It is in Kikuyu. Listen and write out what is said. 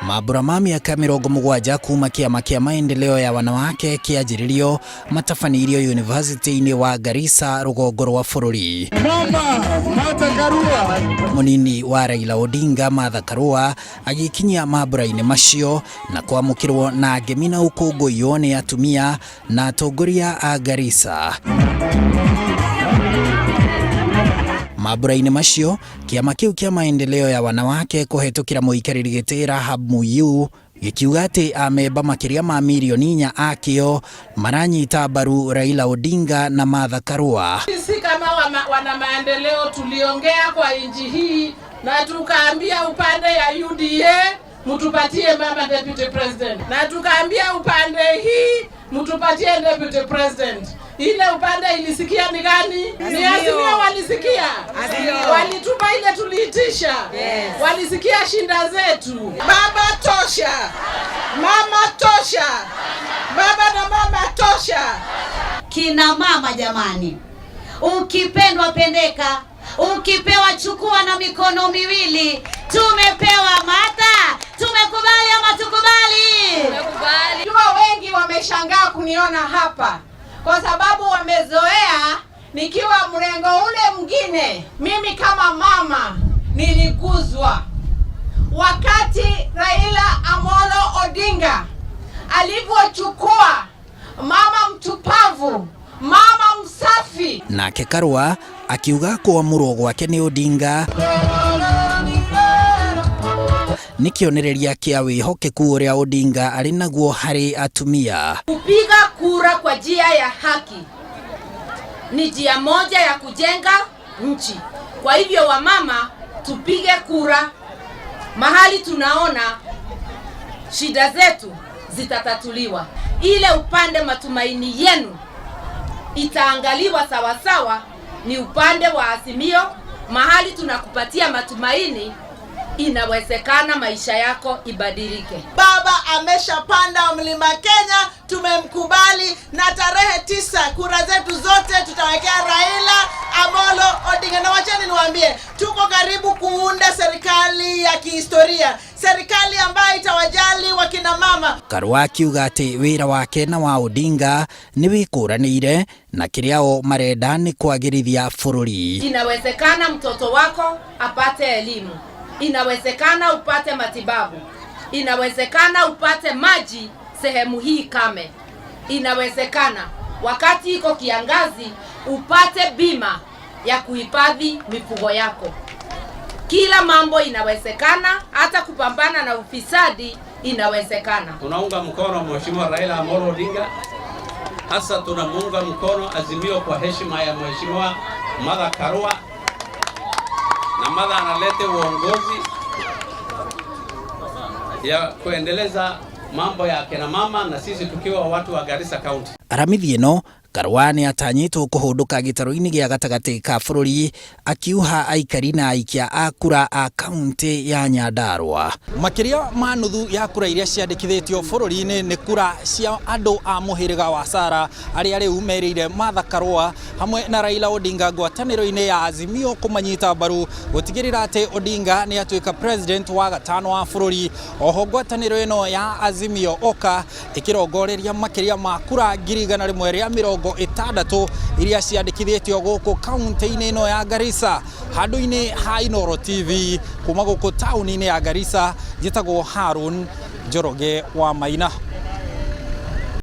Mambura ma mĩaka 70 kuma kĩama kĩa maendeleo ya wanawake kĩanjĩrĩrio matabanĩirio yunivasĩtĩ-inĩ wa Garissa rũgongo rwa bũrũri. Mama Martha Karua. Mũnini wa Raila Odinga Martha Karua agĩkinyia mambura-inĩ macio na kwamũkĩrwo na ngemi na ũkũngũiyo nĩ atumia na atongoria a Garissa. Mambura-inĩ macio, kĩama kĩu kĩa maendeleo ya wanawake kũhetũkĩra mũikarĩri gĩtĩ Rahab Muiyu gĩkiuga atĩ amemba makĩria ma mirioni 4 akĩo maranyita mbaru Raila Odinga na Martha Karua. Sisi kama wana maendeleo tuliongea kwa nchi hii na tukaambia upande ya UDA mtupatie mama deputy president, na tukaambia upande hii mtupatie deputy president. Ile upande ilisikia ni gani? Ni Azimio walisikia, walitupa ile tuliitisha, walisikia shinda zetu. Baba tosha, mama tosha, baba na mama tosha. Kina mama jamani, ukipendwa pendeka, ukipewa chukua na mikono miwili. Tumepewa Martha, tumekubali ama tukubali? Tumekubali. Jua wengi wameshangaa kuniona hapa kwa sababu wamezoea nikiwa mrengo ule mwingine. Mimi kama mama niliguzwa wakati Raila Amolo Odinga alivyochukua mama mtupavu, mama msafi. Nake Karua akiuga kuamurwo gwake nĩ Odinga nĩ kĩonereria kĩa wĩhokeku ũrĩa Odinga arĩ naguo harĩ atumia. Kupiga kura kwa njia ya haki ni njia moja ya kujenga nchi. Kwa hivyo wamama, tupige kura mahali tunaona shida zetu zitatatuliwa. Ile upande matumaini yenu itaangaliwa sawasawa ni upande wa Azimio, mahali tunakupatia matumaini, inawezekana maisha yako ibadilike. Baba ameshapanda mlima Kenya, tumemkubali, na tarehe 9 kura zetu zote tutawekea Raila Amolo Odinga. Na wacheni niwaambie, tuko karibu kuunda serikali ya kihistoria, serikali ambayo itawajali wakina mama. Karua akiuga atĩ wĩra wake na wa Odinga nĩ wĩkũranĩire na kĩrĩa o marenda nĩ kwagĩrithia bũrũri. Inawezekana mtoto wako apate elimu, inawezekana upate matibabu, inawezekana upate maji sehemu hii kame, inawezekana wakati iko kiangazi upate bima ya kuhifadhi mifugo yako. Kila mambo inawezekana, hata kupambana na ufisadi inawezekana. Tunaunga mkono Mheshimiwa Raila Amolo Odinga, hasa tunamuunga mkono Azimio kwa heshima ya Mheshimiwa Martha Karua, na Martha analete uongozi ya kuendeleza mambo ya kina mama, na sisi tukiwa watu wa Garissa County. Aramithi ĩno Karua nĩ atanyĩtwo kũhũndũka gĩtarũ-inĩ gĩa gatagatĩ ka bũrũri akiuha aikari na aikia a kura a kaunti ya Nyandarua. Makĩria ma nuthu ya kura iria ciandĩkithĩtio bũrũri-inĩ nĩ kura cia andũ a mũhĩrĩga wa Sara arĩa rĩu merĩire Martha Karua hamwe na Raila Odinga ngwatanĩro-inĩ ya Azimio kũmanyita mbaru gũtigĩrĩra atĩ Odinga nĩ atuĩka president wa gatano wa bũrũri. Oho ngwatanĩro ĩno ya Azimio Oka ĩkĩrongoreria makĩria ma kura 160,000 iria ciandĩkithĩtio gũkũ kaunti-inĩ ĩno ya Garissa. Handũ-inĩ ha Inooro TV kuma gũkũ taũni-inĩ ya Garissa, njĩtagwo Harun Njoroge wa Maina.